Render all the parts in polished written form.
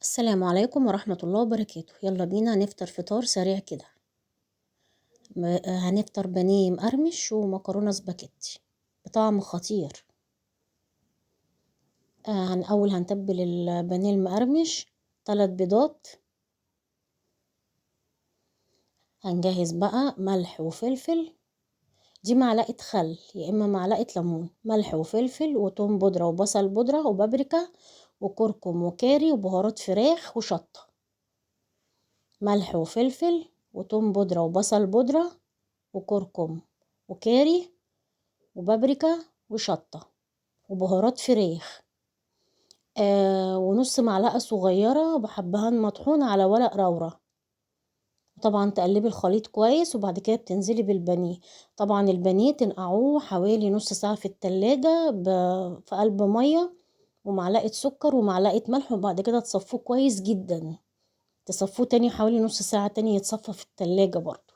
السلام عليكم ورحمة الله وبركاته. يلا بينا نفطر فطار سريع كده. هنفطر بانيه مقرمش ومكرونة سباكيتي بطعم خطير. أول هنتبل البانيه المقرمش 3 بيضات. هنجهز بقى ملح وفلفل، دي معلقة خل يا إما معلقة ليمون، ملح وفلفل وتوم بودرة وبصل بودرة وبابريكا وكركم وكاري وبهارات فراخ وشطة. ملح وفلفل وتوم بودرة وبصل بودرة وكركم وكاري وبابريكا وشطة وبهارات فراخ، ونص معلقة صغيرة بحبهان مطحون على ورق رورة. طبعا تقلبي الخليط كويس، وبعد كده بتنزلي بالبانيه. طبعا البانيه تنقعوه حوالي نص ساعة في التلاجة في قلب مية ومعلقة سكر ومعلقة ملح، وبعد كده تصفوه كويس جدا، تصفوه تاني حوالي نص ساعة تاني يتصفى في التلاجة برضو.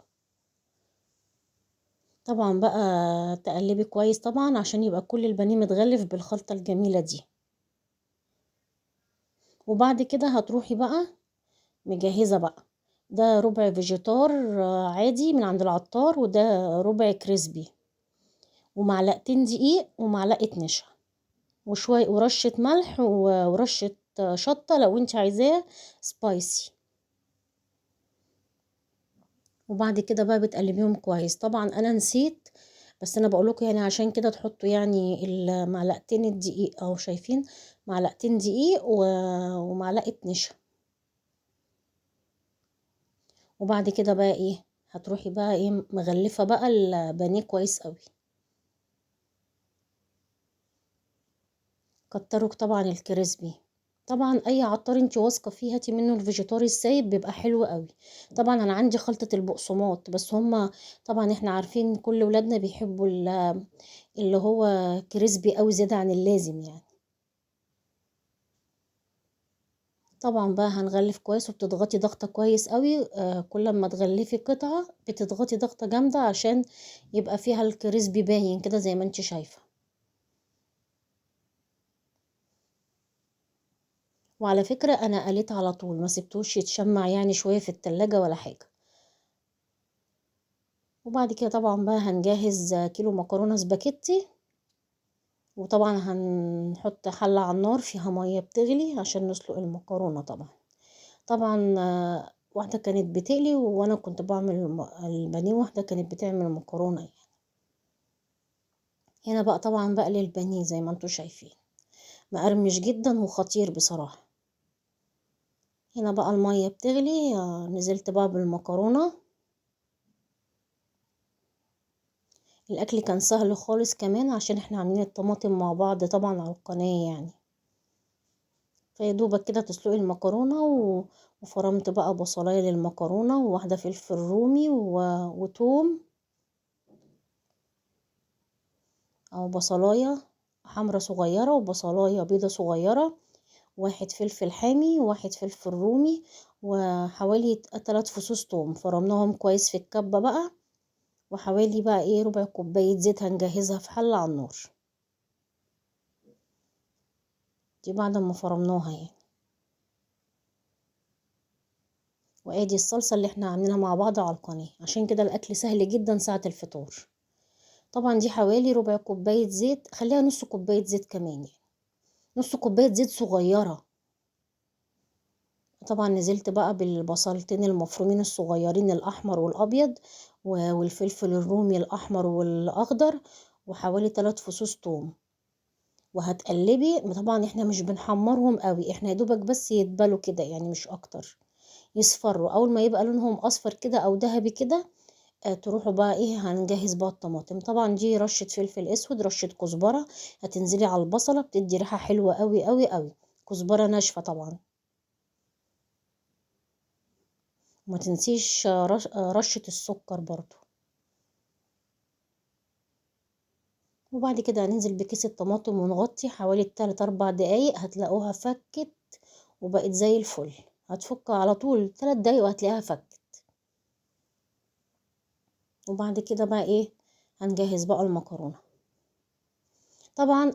طبعا بقى تقلبي كويس طبعا عشان يبقى كل البانيه متغلف بالخلطة الجميلة دي. وبعد كده هتروحي بقى مجهزة بقى ده ربع فيجيتار عادي من عند العطار، وده ربع crispy، ومعلقتين دقيق ومعلقة نشا وشوية ورشة ملح ورشة شطة لو انت عايزاه spicy. وبعد كده بقى بتقلبيهم كويس. طبعا انا نسيت، بس انا بقولكم عشان كده تحطوا المعلقتين الدقيق، اهو شايفين معلقتين دقيق ومعلقة نشا. وبعد كده بقى هتروحي بقى مغلفة بقى البانيه كويس قوي. كتروا طبعا ال crispy، طبعا اي عطار انت واثقه فيه هاتي منه الفيجيتار السايب بيبقى حلو قوي. طبعا انا عندي خلطه البقسماط، بس هما طبعا احنا عارفين كل ولادنا بيحبوا اللي هو crispy قوي زياده عن اللازم. طبعا بقى هنغلف كويس، وبتضغطي ضغطه كويس قوي. كل ما تغلفي قطعه بتضغطي ضغطه جامده عشان يبقى فيها ال crispy باين كده زي ما انت شايفه. وعلى فكرة أنا قليت على طول، ما سبتوش يتشمع شوية في التلاجة ولا حاجة. وبعد كده طبعا بقى هنجهز كيلو مكرونة سباكيتي، وطبعا هنحط حلة على النار فيها مية بتغلي عشان نسلق المكرونة. طبعا واحدة كانت بتقلي وأنا كنت بعمل البانيه، واحدة كانت بتعمل المكرونة. هنا بقى طبعا بقلي البانيه زي ما انتوا شايفين، مقرمش جدا وخطير بصراحة. هنا بقى المية بتغلي، نزلت بقى بالمكرونة. الأكل كان سهل خالص كمان عشان احنا عاملين الطماطم مع بعض طبعا على القناة. فيدوبك كده تسلقي المكرونة، وفرمت بقى بصلاية للمكرونة وواحدة فلفل رومي وتوم، أو بصلاية حمرا صغيرة وبصلاية بيضة صغيرة، واحد فلفل حامي وواحد فلفل رومي، وحوالي 3 فصوص توم، فرمناهم كويس في الكبة بقى. وحوالي بقى ربع كوباية زيت هنجهزها في حلة على النار دي بعد ما فرمناها. وادي الصلصة اللي احنا عاملينها مع بعض على القناة، عشان كده الاكل سهل جدا ساعة الفطار. طبعا دي حوالي ربع كوباية زيت، خليها نص كوباية زيت كمان، نص كوباية زيت صغيرة. طبعا نزلت بقى بالبصلتين المفرومين الصغيرين الأحمر والأبيض، والفلفل الرومي الأحمر والأخضر، وحوالي 3 فصوص توم. وهتقلبي. طبعا احنا مش بنحمرهم قوي، احنا يا دوبك بس يتبلوا كده مش اكتر، يصفروا. اول ما يبقى لونهم اصفر كده او ذهبي كده، تروحوا بقى هنجهز بقى الطماطم. طبعا دي رشة فلفل اسود، رشة كزبرة، هتنزلي على البصلة بتدي ريحة حلوة قوي قوي قوي، كزبرة ناشفة طبعا. وما تنسيش رشة السكر برضو. وبعد كده هننزل بكيس الطماطم ونغطي حوالي 3-4 دقايق، هتلاقوها فكت وبقت زي الفل. هتفك على طول 3 دقايق وهتلاقيها فكت. وبعد كده بقى هنجهز بقى المكرونة. طبعا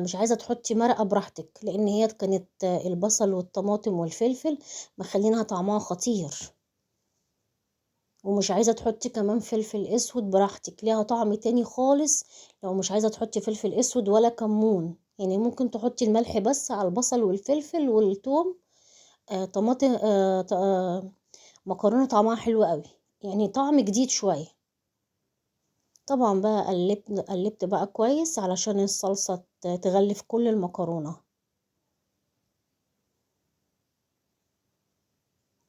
مش عايزه تحطي مرقه براحتك، لان هي كانت البصل والطماطم والفلفل مخلينها طعمها خطير. ومش عايزه تحطي كمان فلفل اسود براحتك، ليها طعم تاني خالص لو مش عايزه تحطي فلفل اسود ولا كمون. يعني ممكن تحطي الملح بس على البصل والفلفل والثوم. طماطم، مكرونه طعمها حلو قوي، يعني طعم جديد شوية. طبعا بقى قلبت بقى كويس علشان الصلصه تغلف كل المكرونه.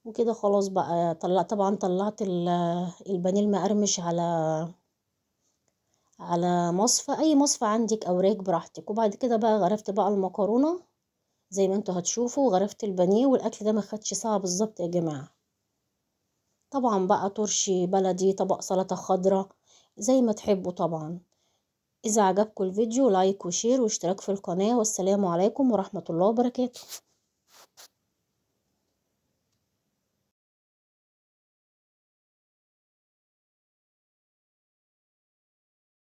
وكده خلاص بقى طبعا طلعت البانيه المقرمش على مصفى، اي مصفى عندك او راك براحتك. وبعد كده بقى غرفت بقى المكرونه زي ما انتوا هتشوفوا، وغرفت البانيه. والاكل ده ما خدش ساعة بالظبط يا جماعة. طبعا بقى ترشي بلدي، طبق سلطة خضراء، زي ما تحبوا. طبعا اذا عجبكم الفيديو like و share واشتراك في القناة، والسلام عليكم ورحمة الله وبركاته.